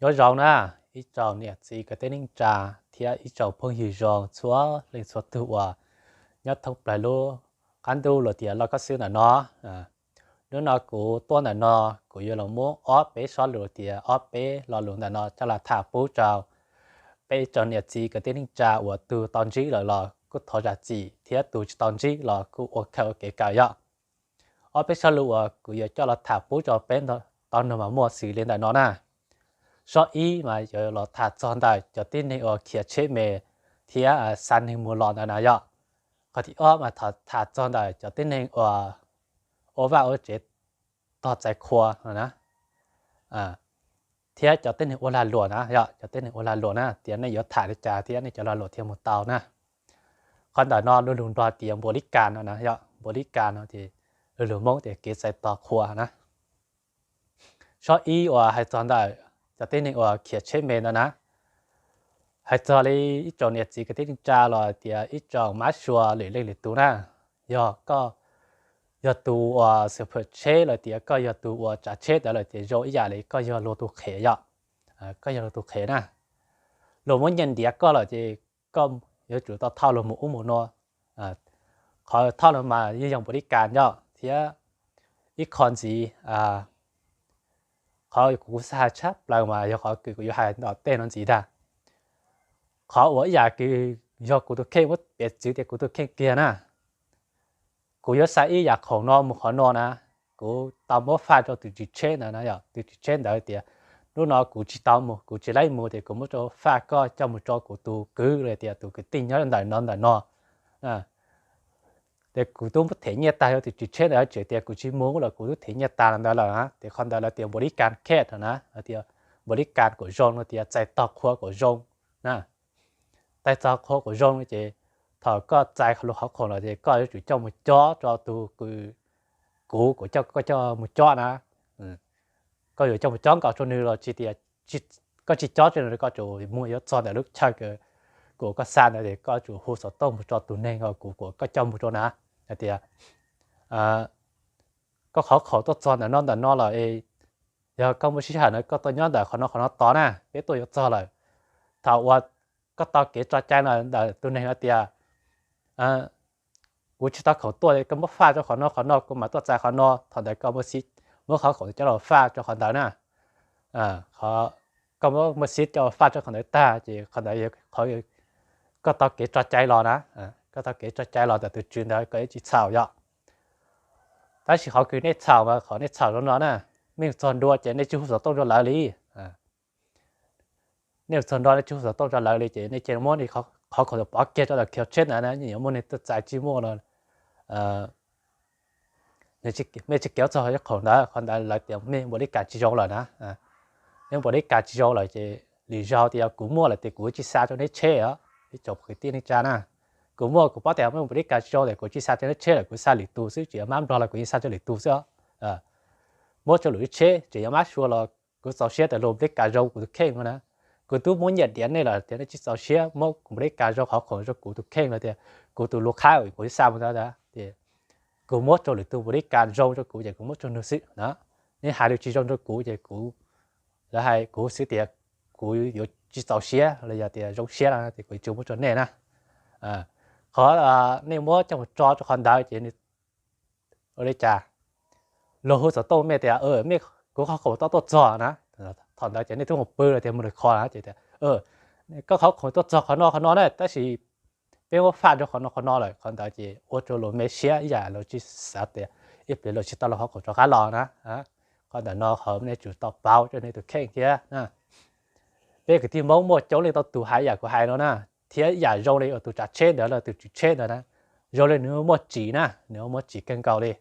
Nyob zoo na, ib tsoom niam txiv kwv tij neej tsa thiab ib tsoom phooj ywg zoo txhua leej txhua tug uas nyob thoob plaws lub qab ntuj los tias loj kob xwb ntawm no. Hnub no kuv tuaj ntawm no, kuv yuav los muab ob peb sob lus tias ob peb lo lus ntawm no coj los tham pub rau peb tsoom niam txiv kwv tij neej tsa uas tus tau ntsib lawm los kuj thov zam txim thiab tus tsis tau ntsib los kuj ua khaws ua kev kawm yom. Ob peb sob lus uas kuv yuav coj los tham pub rau peb tau nrog mas muaj xws li ntawm no na. Sob ib mas yuav los tham txog ntawm cov tib neeg uas khiav tsheb me thiab xa neeg mus los ntawd na yom. Qhov thib ob mas tham txog ntawm cov tib neeg uas ua vaj ua tsev tog txais qhua no na, thiab cov tib neeg ua lag luam na yom, cov tib neeg ua lag luam na tias nej yuav tham li cas thiab nej cov lag luam thiaj mus tau na. Qhov ntawm no lu lug nrog tias npuav lib kas no na yom, npuav lib kas no ces lu lug Hmoob tias kev txais tos qhua na. Sob ib uas hais txog ntawm cov tib neeg uas khiav tsheb me ntawd na, hais txog li ib tsoom niam txiv kwv tij neej tsa los tias ib tsoom mab sua lwm leej lwm tus na, yog koj yog tus uas xwm pham tsheb los tias koj yog tus uas tsav tsheb ntawd lawm ces zoo ib yam li koj yog luag tus qhev yom, koj yog luag tus qhev na. Luag muab nyiaj ntiav koj lawm ces koj yuav tsum tau thauj luag mus ub mus no. Qhov thauj no mas yeej yog npuav lib kas yom, thiab ib qho ntxiv, qhov kuv xav hais tshaj plaws mas yog qhov kws kuv yuav hais tom tej no ntxiv ntag. Qhov uas ib yam kws yog kuv tus kheej muab piv txwv tias kuv tus kheej kiag na, kuv yuav xa ib yam khoom no mus qhov no na, kuv tau muab faj rau tus tswv tsheb ntawd na yom, tus tswv tsheb ntawd tias hnub no kuv tsis tau mus, kuv tsis laib mus ces kuv muab rau faj koj coj mus rau kuv tus kwv los tias tus kwv tij nyob ntawm no ntawm no. Ces kuv twb muab them nyiaj tag rau tus tswv tsheb ntawd, tseem tias kuv tsis mus los kuv twb them nyiaj tag los ntawd lawm na, ces qhov ntawd lawv tias npuav lib kas khet na, tias npuav lib kas kom zoo no tias txais tog qhua kom zoo na. Txais tog qhua kom zoo ces thaum koj txais luag qhov khoom los ces koj yuav tsum coj mus cob rau tus kws kuv, kuv coj koj coj mus cob na. Koj yuav coj mus cob nkaus rau nws los tsis tias koj tsis cob rau nws, koj tsum mus yuav txog ntawm lub chaw kws kuv koj xa ntawd ces koj tsum hu xov tooj mus rau tus neeg uas kuv, kuv koj coj mus rau na, hais tias koj qhov khoom tuaj txog ntawm no ntawm no lawm, yog koj muaj sij hawm na koj tuaj nyob ntawm qhov no qhov no tos na, peb tuaj yuav txog lawm. Thaum uas koj tau kev tso cai no ntawm tus neeg no tias kuv tsis tau khoom tuaj, koj muab faj rau qhov no qhov no kuv mam tuaj txais qhov no, thaum ntawd koj muab qhov khoom coj los faj rau qhov ntawd na. Koj muab xiv coj faj rau qhov ntawd tag ces qhov ntawd qhov koj tau kev tso cai los na, koj tau kev tso cai los ntawm tus tswv ntawd koj yuav tsis txhaum yom. Tab sis qhov kws nej txhaum mas qhov nej txhaum zoo no na, nej txog ntua ces nej tsis hu xov tooj rau lawv li. Nej txog ntua nej tsis hu xov tooj rau lawv li ces nej cia li muab qhov khoom pov kiag rau ntawm khiav tsheb ntawd na, yuav muaj neeg tuaj txais tsis muaj los mej tsis kev txog qhov khoom ntawd, qhov ntawd lawv tias mej npuav lib kas tsis zoo lawm na. Mej npuav lib kas tsis zoo lawm ces lwm zaug tias yog kuv muaj lawm ces kuv tsis xa rau neb tsheb os, ib tsoom kwv tij neej tsa na. Kuv muaj kuv paub tias mej npuav lib kas tsis zoo ces kuv tsis xa rau neb tsheb lawm, kuv xa lwm tus xwb, tsis yog mab nplog los kuv yeej xa rau lwm tus xwb os. Muab rau lwm lub tsheb ces yog mab sua los kuv txaus siab tias luag npuav lib kas zoo kuv tus kheej no na. Kuv twb muab nyiaj ntiav nej lawm tias nej tsis txaus siab muab kuv npuav lib kas zoo qhov khoom rau kuv tus kheej los tias kuv tus lus qhab kuv xa mus ntawd, kuv muab rau lwm tus npuav lib kas zoo rau kuv ces kuv muab rau nws xwb na. Nej hais lus tsis zoo rau kuv ces kuv, lawv hais kuv xwb tias kuv yuav tsis txaus siab los yog tias zoo siab no ces kuv tsis muab rau nej na. Qhov nej muab coj mus tso rau qhov ntawd ces ua li cas, luag hu xov tooj mej tias mej, kuv qhov khoom tau tuaj txog na. Thaum ntawd ces nej twb mus pw los tias mus lwm qhov na ces tias koj qhov khoom tuaj txog qhov no qhov no na, tab sis peb muab faj rau qhov no qhov no lawm, qhov ntawd ces ua rau luag me siab ib yam luag tsis xav tias ib pliag luag tsis tau luag qhov khoom rov qab los na. Qhov ntawm no qhov nej tsum tau pauv rau nej tus kheej thiab. Peb kwv tij Hmoob muaj coob leej tau tus hais ib yam kuv hais no na, thiab ib yam zoo li uas tus tsav tsheb ntawd los tus tswv tsheb ntawd na, zoo li nws muaj tsim na, nws muaj tsim kawg nkaus li.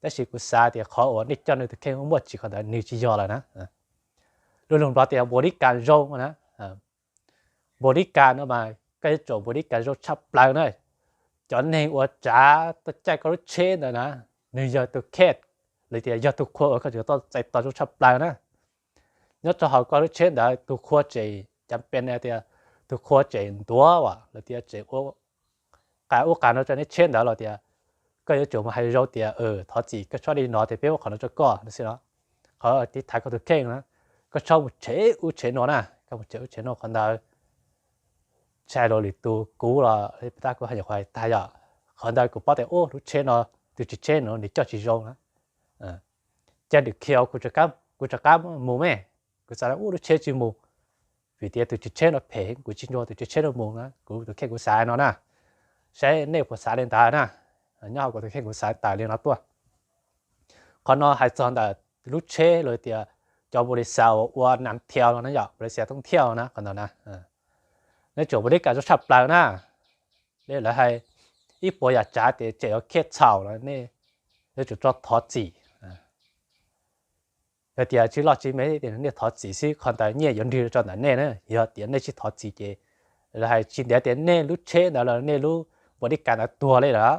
Tab sis kuv xav tias qhov uas nej coj nej tus kheej muaj tsim qhov ntawd nws tsis yog lawm na. Luag lus nplog tias npuav lib kas zoo na. Npuav lib kas no mas koj yuav tsum npuav lib kas zoo tshaj plaws na. Cov neeg uas tsav tuaj caij koj lub tsheb ntawd na, nws yog tus khet, los tias yog tus qhua uas koj tsum tau txais tos zoo tshaj plaws na. Nyob rau hauv koj lub tsheb ntawd tus qhua tseem, cas pes tias tus qhua tseem ntuav los tias tseem qa ub qa no rau neb tsheb ntawd los tias koj yuav tsum mus hais zoo tias thov txim koj txhob li no ces peb muab qhov no rau koj no xwb no. Qhov tiv thaiv koj tus kheej na, koj txhob mus tshev ub tshev no na, koj mus tshev ub tshev no qhov ntawd, tshaj lus lwm tus kuv los tab kuv hais nyuam qhuav hais tag yom. Qhov ntawd kuv paub tias ub lub tsheb no, tus tswv tsheb no nws coj tsis zoo na. Cia nws khiav kuv rov qab mus me, kuv xav ua lub tsheb tsis mus, vim tias tus tswv tsheb no phem, kuv tsis nrog tus tswv tsheb no mus na, kuv tus kheej kuv xav no na. Saib nej puas xav li ntawd na, nyob hauv kuv tus kheej kuv xav tawm li no tuaj. Qhov no hais txog ntawm lub tsheb los tias cov npaum li xav uas ua nam thiav los na yom, npaum li xav tooj thiaj na qhov ntawd na. Nej tsuas npaum li cas zoo tshaj plaws na, nej lawv hais ib puas yam tsav tias tseem yuav khiaj txhaum los nej yuav tsum tso thov txim. Yog tias tsis loj tsis me tias nej thov txim xwb, qhov ntawd nyiaj yuav nrog rau ntawm nej na. Yog tias nej tsis thov txim ces lawv hais tsis ntiav tias nej lub tsheb ntawd los nej lub npaum li cas ntawd tuag li lawm.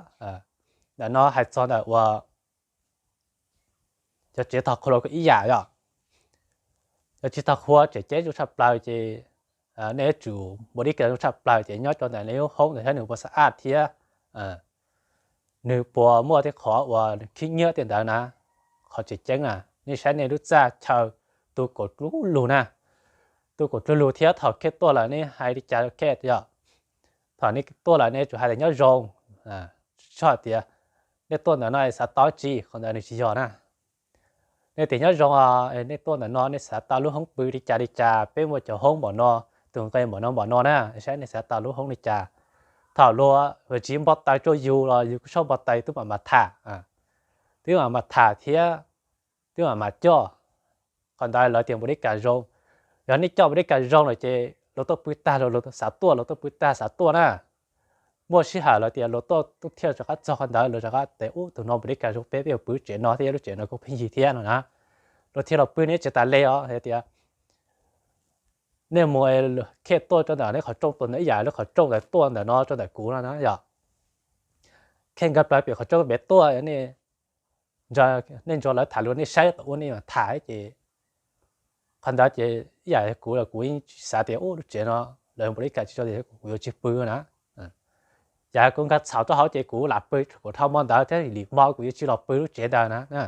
Ntawm no hais txog ntawm uas cov tsev thov qhuas los ib yam yom. Cov tsev thov qhuas tseem ceeb zoo tshaj plaws ces nej yuav tsum npaum li cas zoo tshaj plaws ces nyob rau ntawm nej lub hoob ntawd saib nws puas xab aj thiab nws puas muaj tej qhov uas khib nyiab tej ntawd na. Qhov tseem ceeb na, nej saib nej lub txaj chaw tu kaum dlub lug na, tu kaum dlub lug thiab thaum khiaj tuaj lawm nej hais li cas khiaj yom. Thaum nej tuaj lawm nej tsum hais tias nyob zoo, tsis txhob tias nej tuaj ntawm no xav tau tsi, qhov ntawd nws tsis yog na. Nej tias nyob zoo, nej tuaj ntawm no nej xav tau lub hoob pw li cas li cas, peb muaj cov hoob npaum no, tus nqe npaum no npaum no na, saib nej xav tau lub hoob li cas. Thaum luag tsis npau taws rau yus los yus kuj txhob npau taws, twb mam mam tham, twb mam mam tham thiab twb mam mam coj. Qhov ntawd lawv tias npaum li cas zoo. Yog nej coj npaum li cas zoo lawm ces luag tuaj pw tag los luag xav tuaj, luag tuaj pw tag xav tuaj na. Muaj sij hawm lawv tias luag tuaj tub thiaj rov qab txog qhov ntawd luag rov qab tias ub tus no npaum li cas zoo, peb peb yuav pw lub tsev no thiab lub tsev no kuj pheej yig thiab no na. Luag thiaj los pw nej tsev tas li os. Hais tias nej mus khiaj tuaj rau ntawm nej qhov rooj tuaj ntawm ib yam lub qhov rooj ntawd tuaj ntawm no rau ntawm kuv no na yom. Khiaj nkag plaws pem qhov rooj pem tuaj, nej ntso lawv tham lus nej saib tau ua nej mam tham ces qhov ntawd ces ib yam kuv los kuv yeej xav tias ub lub tsev no lawv npaum li cas tsis tso tias kuv yuav tsis pw na. Yam kuv nkag txhaum rau hauv ces kuv lam pw kuv dhau hmo ntawd thiab, lwm hmo kuv yuav tsis los pw lub tsev ntawd na.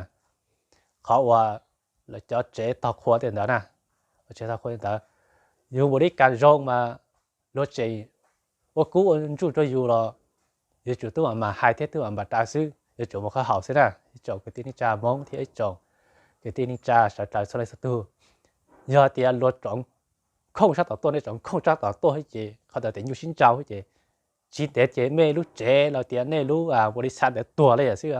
Qhov uas lawv cov tsev thov qhuas tej ntawd na, tsev thov qhuas tej ntawd, yus npaum li cas zoo mas luag tseem ua kub ua ntsuj rau yus los yuav tsum twb mam mam hais thiab twb mam mam raws xwb, yuav tsum mus qhov haum xwb na. Ib tsoom kwv tij neej tsa Hmoob thiab ib tsoom kwv tij neej tsa sawv daws txhua leej txhua tug, yog tias luag tsoov khooj sab tom tuaj, nej tsoov khooj sab tom tuaj ces qhov ntawd tias nyuj sib ntsau ces tsis ntev ces nej lub tsev los tias nej lub npaum li xav ntawd tuag li xwb.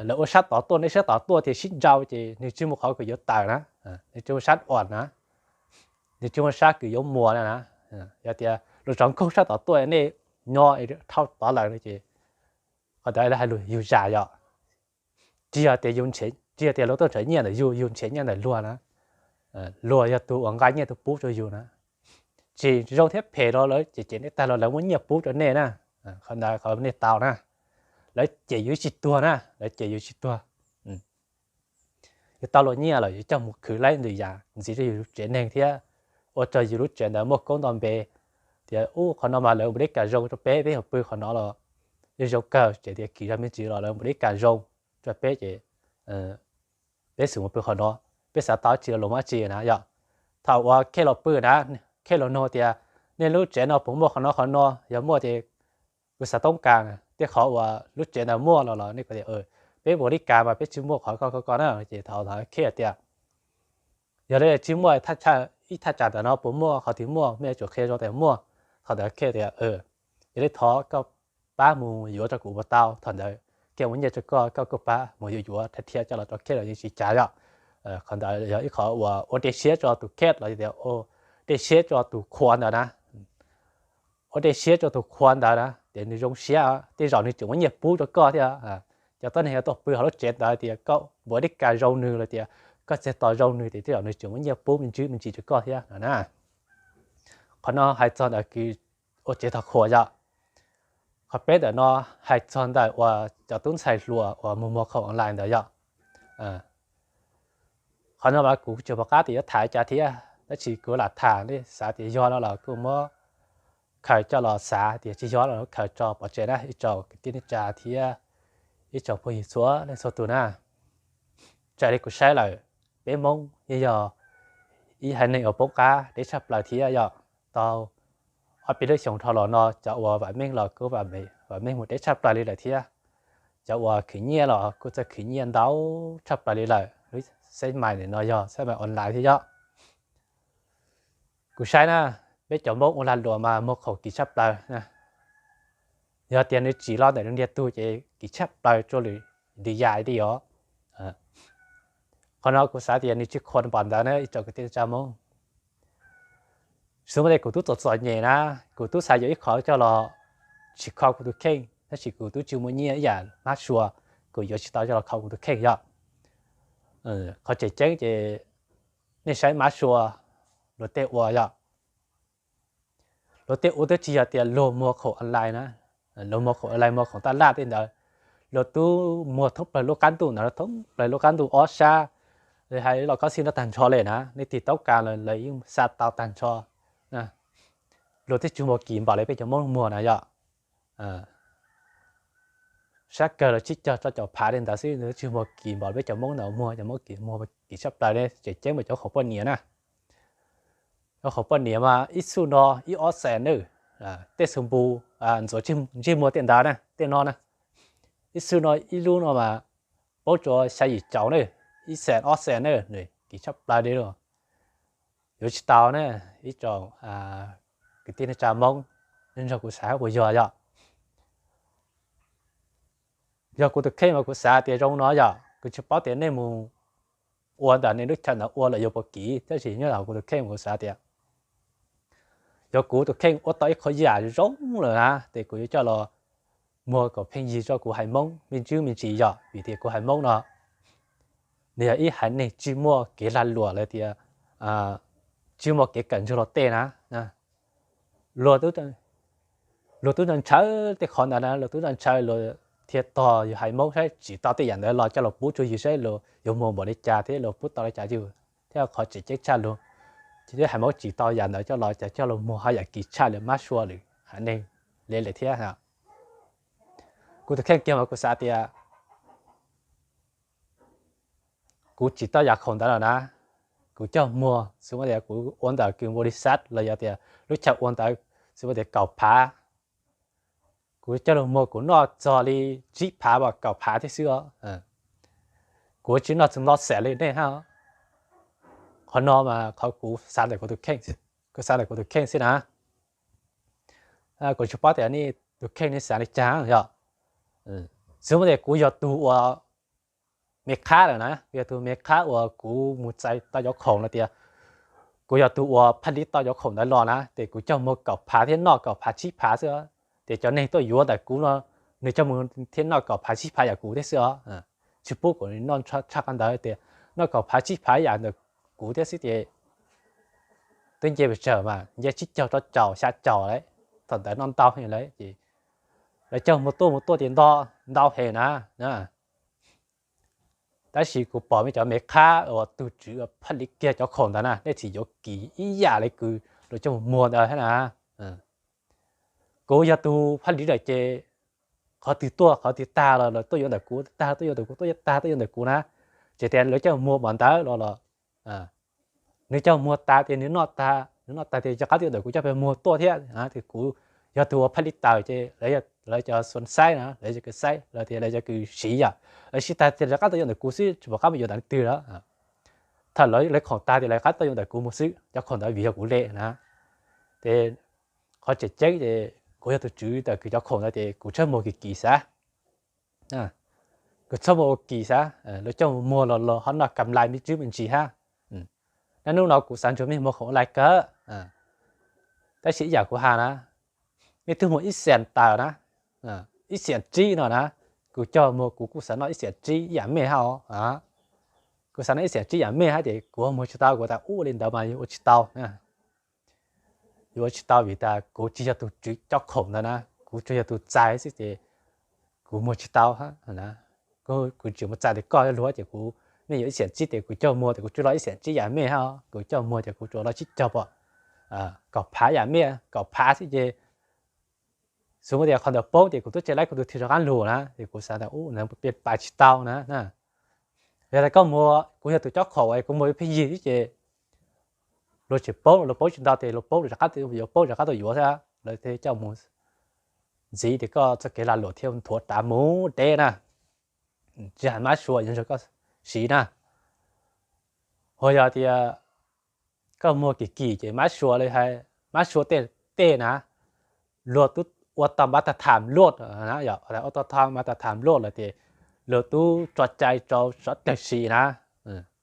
Lawv ua sab tom tuaj, nej sab tom tuaj tias sib ntsau ces nws tsis muaj qhov kws yuav tawm na, nws tsis muaj sab uas na, nws tsis muaj sab kws yuav muas na. Yog tias luag tsoov khooj sab tom tuaj nej nyob dhau tod lawm no ces qhov ntawd lawv hais lus yug zam yom. Tsis yog tias, tsis yog tias luag tuaj nrhiav nyiaj ntawm yus, yus nrhiav nyiaj ntawm luag na. Luag yog tus uas nqa nyiaj tuaj pub rau yus na. Tsis zoo thiab phem los lawv cem cem nej tag los lawv muab nyiaj pub rau nej na. Qhov ntawd qhov nej tau na, lawv cem yus tsis tuag na, lawv cem yus tsis tuag. Yus tau luag nyiaj los yus coj mus khwv laib ntws yam ntxiv rau yus lub tsev neeg thiab ua rau yus lub tsev ntawd muaj koob nto npe. Tias ub qhov no mas lawv npaum li cas zoo rau peb, peb yuav pw qhov no los yeej zoo kawg, tseem tias kim zaj me ntsis los lawv npaum li cas zoo rau peb ces peb xub mus pw qhov no, peb xav tau tsi los luag muab tsi na yom. Thaum uas Khej los pw na, Khej los nug tias nej lub tsev no puas muaj qhov no qhov no, yog muaj ces kuv xav toob kas tej qhov uas lub tsev ntawd muaj los los nej kuj tias peb npaum li cas mas peb tsis muaj qhov ko ko ko na. Ces thaum Khej tias yog li tsis muaj ib thaj tsam ntawm no puas muaj qhov twg muaj, mej yuav tsum qhia zoo tias muaj. Thaum ntawd Khej tias yog li thov koj pab mus yuav rau kuv puas tau. Thaum ntawd Khej muab nyiaj rau koj, koj kuj pab mus yuav yuav dhia dhia coj los rau Khej los yeej tsis cas yom. Qhov ntawd yog ib qhov uas ua dej siab rau tus Khej los yog tias ua dej siab rau tus qhua ntawd na. Ua dej siab rau tus qhua ntawd na ces nws zoo siab, tej zaum nws tseem muab nyiaj pub rau koj thiab. Cov tuab neeg yuav tuaj pw hauv lub tsev ntawd tias koj npaum li cas zoo nws los tias koj txhais tos zoo nws ces tej zaum nws tseem muab nyiaj pub me ntsis me ntsis rau koj thiab no na. Qhov no hais txog ntawm kws ua tsev thov qhuas yom. Qhov peb ntawm no hais txog ntawm uas cov tub ntxhais hluas uas muag muag khoom online ntawd yom. Qhov no mas kuv tsis pom qab tias yuav tham cas thiab, tab sis kuv lam tham, nej xav tias yog no los kuj muab khaws coj los xav, tias tsis yog los khaws tso pov tseg na ib tsoom kwv tij neej tsa thiab ib tsoom phooj ywg txhua leej txhua tus na. Raws li kuv saib lawm, peb Hmoob yeej yog ib haiv neeg uas poob qab deb tshaj plaws thiab yom. Tau ob peb lub xyoo dhau los no cov uas vam meej los kuj vam meej mus deb tshaj plaws li lawm thiab. Cov uas khwv nyiaj los kuj txawj khwv nyiaj ntau tshaj plaws li lawm. Lub xab mais no yog xab mais online thiab yom. Kuv saib na, peb cov Hmoob ua lag luam mas muag khoom kim tshaj plaws. Yog tias nws tsim los ntawm nws ntiag tug ces kim tshaj plaws rua lwm yam li os. Qhov no kuv xav tias nws tsis khuam npaum ntawd na ib tsoom kwv tij neej tsa Hmoob. Xws li tias kuv tub txom txom nyem na, kuv tub xav yuav ib qho coj los tsim kho kuv tus kheej tab sis kuv tub tsis muaj nyiaj ib yam mab sua, kuv yuav tsis tau coj los kho kuv tus kheej yom. Qhov tseem ceeb ces nej saib mab sua luag tej ua yom. Luag tej ua twb tsis yog tias luag muag khoom online na, luag muag khoom online muag khoom taj laj tej ntawd, luag tub muag thoob plaws lub qab ntuj ntawd, thoob plaws lub qab ntuj ob sab, hais los koj xij no tag nrho li na, nej tig toob kas lawm lawv yeej xa tau tag nrho. Luag twb tsis muag kim npaum li peb cov Hmoob muag na yom. Sab kawg los tsib caug rau caum phav li ntawd xwb, twb tsis muag kim npaum peb cov Hmoob ntawd muag, cov Hmoob kim muag kim tshaj plaws li, tseem ceeb mas cov khoom poj niam na. Cov khoom poj niam mas ib xub no ib ob xees na, tej xu npu, ntxuav ntsej muag tej ntawd na, tej no na, ib xub no ib lub no mas paub tsuas xya yim caum na, ib xees ob xees na, nws kim tshaj plaws li lauj. Yuav tsis tau na, ib tsoom kwv tij neej tsa Hmoob, nej nrog kuv xav puas yog yom. Yog kuv tus kheej mas kuv xav tias zoo no yom, kuv tsis paub tias nej mus ua ntawm nej lub chaw ntawd ua lawm yuav puas kim, tab sis nyob ntawm kuv tus kheej mas kuv xav tias yog kuv tus kheej ua tau ib qho yam zoo lawm na ces kuv yuav coj los muag kom pheej yig rau kuv haiv Hmoob me ntsis me ntsis yom, vim tias kuv haiv Hmoob no nws yog ib haiv neeg tsis muaj kev lag luam los tias tsis muaj kev kawm ntsuag luag tej na. Luag tub ntshaw tej qhov ntawd na, luag tub ntshaw luag thiaj tos yus haiv Hmoob saib tsim tau tej yam ntawd los coj los pub rau yus saib luag yuav muag npaum li cas thiab luag pub tau li cas yus. Thiab qhov tseem ceeb tshaj luag, ces yus haiv Hmoob tsim tau yam ntawd coj los ces coj los muag haj yam kim tshaj lwm mab sua lwm haiv neeg li lawm thiab. Kuv tus kheej kiag mas kuv xav tias kuv tsim tau yam khoom ntawd lawm na, kuv coj muag xws li tias kuv ua ntawm kws npau li xav los yog tias lub chaw ua ntawd xws li tias kaum phav, kuv coj los muag kuv noj txog li tsib phav los kaum phav thiab xwb os. Kuv tsis noj txog ntau xees li nej hab. Qhov no mas qhov kuv xav ntawm kuv tus kheej, kuv xav ntawm kuv tus kheej xwb na. Kuv tsis paub tias nej tus kheej nej xav li cas yom. Xws li tias kuv yog tus uas me qhab lawm na, kuv yog tus me qhab uas kuv mus txais tau cov khoom no tias kuv yog tus uas phaj li tau cov khoom ntawd los na ces kuv coj muag kaum phav thiab noj kaum phav tsib phav xwb. Ces cov neeg tuaj yuav ntawm kuv no nws coj mus thiab noj kaum phav tsib phav yam kuv thiab xwb os. Tsis pub kuv noj tshaj qhov ntawd tias noj kaum phav tsib phav yam ntawm kuv thiab xwb ces twb nce pes tsawg mas nce tsib caug rau caum xya caum lawm. Thaum ntawd noj ntau heev lawm ces lawv coj mus tuaj mus tuaj ces ntau heev na. Tab sis kuv pom me cov me qhab uas tus tswv uas phaj li kiag cov khoom ntawd na nej tsis yuav kim ib yam li kws luag coj mus muag ntawd thiab na. Kuv yog tus phaj li lawm ces qhov twg tuaj qhov twg tag los lawv tuaj yuav ntawm kuv, tag tuaj yuav ntawm kuv, tuaj tag tuaj yuav ntawm kuv na. Ces tias lawv coj mus muag npaum ntawd los los nws coj muag tas tias nws noj tas, nws noj tas tias rov qab tuaj yuav ntawm kuv coj pes muag tuaj thiab. Ces kuv yog tus uas phaj li taws ces lawv cov xuas xaib na, lawv cov kws xaib los tias lawv cov kws siv yom, lawv siv tas tias rov qab tuaj yuav ntawm kuv xwb tsis pom qab mus yuav ntawm leej twg lawm. Thaum lawv khoom tas tias lawv rov qab tuaj yuav ntawm kuv mus xwb, cov khoom ntawd vim yog kuv li na. Ces qhov tseem ceeb ces kuv yog tus tswv ntawm kws cov khoom ntawd ces kuv txawj muag kim kim xav. Kuv txawj muag ua kim xav, lawv coj mus muag los los ho noj kam lais me ntsis me ntsis hab. Naj hnub no kuv xav ntsuag mej muag khoom online kawg, tab sis ib yam kuv has na, mej twb muag ib xees taws na, ib xees tsib no na, kuv coj muag kuv kuj xav noj ib xees tsib ib yam mej hab os. Kuv xav noj ib xees tsib yam mej hab ces kuv muag tsis tau, kuv tas ub li ntawd mas yus ua tsis tau. Yus ua tsis tau vim tas kuv tsis yog tus tswv cov khoom ntawd na, kuv tsuas yog tus txais xwb ces kuv muag tsis tau. Kuv tsis mus txais tias koj luag ces kuv, mej yuav ib xees tsib ces kuv coj muag ces kuv tsuas los ib xees tsib yam mej hab, kuv coj muag ces kuv tsuas los tsib caug pom kaum phav yam mej, kaum phav xwb ces xws li tias qhov ntawd poob ces kuv twb tsis laib kuv tus thwj rov qab lug na, ces kuv xav tas ub, peb pais tsis tau na. Yog tias koj muag, kuv yog tus cob qhaum es kuv muag pheej yig ces luag tsis paub, luag paub tsis ntau ces luag paub, luag rov qab yuav, paub rov qab tuaj yuav thiab. Lawv thiaj coj mus ntxiv tias koj txoj kev lag luam thiaj nthuav rov mus deb na. Tsis hais mab sua yuav nrog koj siv na. Ho yog tias koj muag kim kim ces mab sua li hais, mab sua tej tej na, luag twb ua tau npab tag tham luaj, ua tau tham, npab tag tham luaj lawm ces luag twb tso cai rau sawv daws siv na.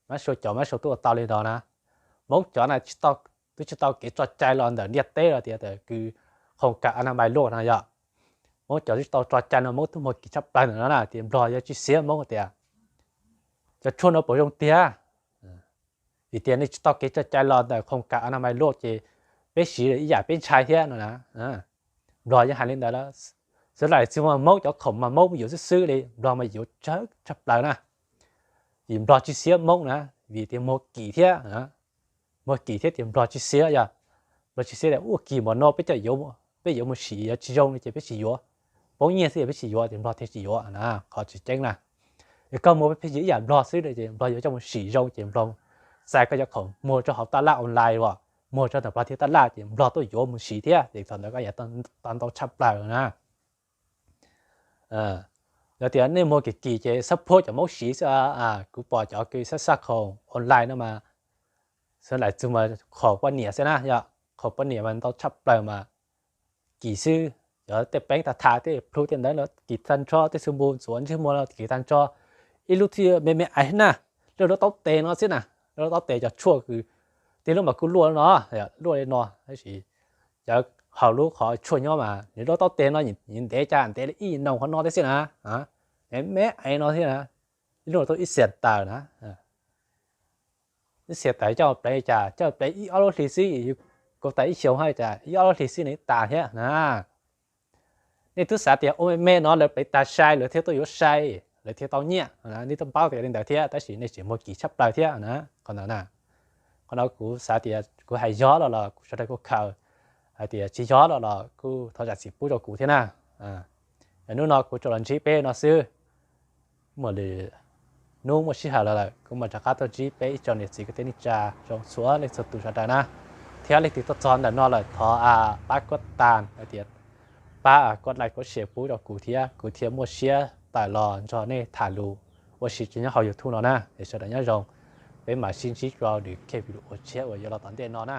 Mab sua cov, mab sua twb ua tau li no na. Hmoob cov na twb tsis tau kev tso cai los ntawm ntiaj teb los tias kws khoom kam a na mai luaj no yog. Hmoob cov twb tsis tau tso cai no Hmoob twb muag kim tshaj plaws ntawm no na, tias Nplog yuav tsis xiab Hmoob tias cov tshuaj no puas zoo tiag. Vim tias nej tsis tau kev tso cai los ntawm khoom kam a na mai luaj ces peb siv ib yam peb ntshai thiab no na. Nplog yeej hais li ntawd lawm. Xav laim txug mas Hmoob cov khoom mas Hmoob yuav xwb xwb li, Nplog mas yuav tsawg tshaj plaws na. Vim Nplog tsis xiab Hmoob na, vim tias muag kim thiab, muag kim thiab tias Nplog tsis xiab, yog Nplog tsis xiab tias ua kim npaum no peb coj yuav, peb yuav mus sim yuav tsis zoo li ces peb tsis yuav. Poob nyiaj xwb peb tsis yuav ces Nplog thiaj tsis yuav na, qhov tsis ceeb na. Es koj muag pheej yig ib yam Nplog xwb ces Nplog yuav coj mus sim zoo ces Nplog txais koj cov khoom muag rau hauv tab laj online as, muag rau ntawm Nplog thiab tab laj ces Nplog tuaj yuav mus siv thiab ces thaum ntawd koj yuav tau ntau tshaj plaws na. Yog tias nej muag kim kim ces xab phuab cov Hmoob siv xwb. Kuv pom cov kws xab xaj khoom online no mas, xav laim txug mas khoom poj niam xwb na, yog khoom poj niam mas ntau tshaj plaws mas kim xwb. Cov tej peeb tag tham tej plhu tej ntawd los kim tag nrho, tej xu npu ntxuav ntsej muag los kim tag nrho. Ib lub thiaj me me aiv na, lub lub taub tes no xwb na, lub lub taub tes cov tshuaj kws tej lub mas kuj luaj no, luaj li no tab sis cov hauv lub qhov tshuaj nyob mas nws lub taub tes no nws ntev cas ntev li ib noo qhov no thiab xwb na, me me aiv no thiab na, ib lub tuaj ib xiam tawm na. Ib xiam tawm coj plev cas, coj plev ib ob lub hlis xwb, kuv tas ib xyoos hais cas ib ob lub hlis xwb nws tas thiab na. Nej twb xav tias ua me me no lawv plev tas sai lawv thiaj tuaj yuav sai, lawv thiaj tau nyiaj, nej twb paub tias li ntawd thiab tab sis nej tseem muag kim tshaj plaws thiab na. Qhov ntawd na, qhov no kuv xav tias kuv hais yog los los kuv sawv daws kuj khaws, hais tias tsis yog los los kuj thov zam txim pub rau kuv thiab na. Hnub no kuv tsuas los ntsib peb no xwb. Muaj lwm hnub muaj sij hawm los lawm kuv mam rov qab tuaj ntsib peb ib tsoom niam txiv kwv tij neej tsa zoo txhua leej txhua tus sawv daws na. Thiab leej twg tuaj txog ntawm no lawm thov pab kuab tas hais tias pab kuab like kuab share pub rau kuv thiab kuv thiaj muaj siab tawm los nrog nej tham lus ua si tsev nyob hauv YouTube no na. Es sawv daws nyob zoo, peb mam sib ntsib rau lwm video tshiab uas yuav los tom ntej no na.